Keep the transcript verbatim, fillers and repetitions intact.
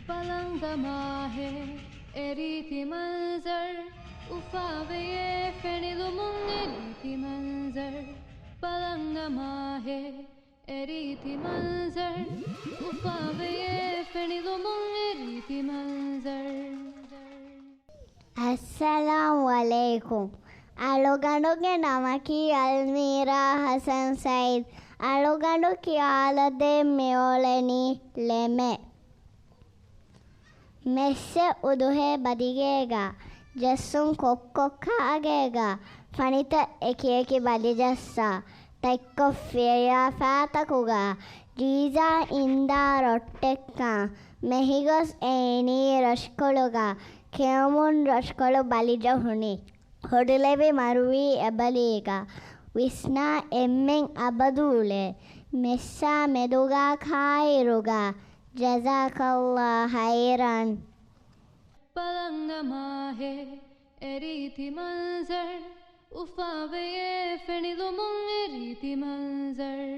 ބަލަން މާހޭ އެ ރީތި މަންޒަރު، އުފާވެޔޭ ފެނިލުމުން އެ ރީތި މަންޒަރު. ބަލަން މާހޭ އެ ރީތި މަންޒަރު، އުފާވެޔޭ ފެނިލުމުން އެ ރީތި މަންޒަރު. އައްސަލާމު ޢަލައިކުމް. އަޅުގަނޑުގެ ނަމަކީ އަލްމީރާ ޙަސަން ސައީދު. އަޅުގަނޑު ކިޔާލަދޭން މިއުޅެނީ ޅެމެއް. މެއްސެއް އުދުހޭ ބަދިގޭގަ، ޖެއްސުން ކޮއްކޮއްކާގޭގަ، ފަނިތައް އެކިއެކި ބަލިޖައްސާ، ތަތްކޮށް ފިޔަޔާ ފާތަކުގަ، ޖީޒާ އިންދާ ރޮއްޓެއްކަން، މެހިގޮސް އެއިނީ ރަށްކޮޅުގަ، ކެއުމުން ރަށްކޮޅު ބަލިޖެހުނީ. ހޮޑުލެވި މަރުވީ އެބަލީގަ، ވިސްނާ އެންމެން އަބަދު އުޅޭ، މެއްސާ މެދުގަ ކާއިރުގަ، ޖަޒާކަﷲ ޚައިރަން. ބަލަން މާހޭ އެ ރީތި މަންޒަރު، އުފާވެޔޭ ފެނިލުމުން އެ ރީތި މަންޒަރު.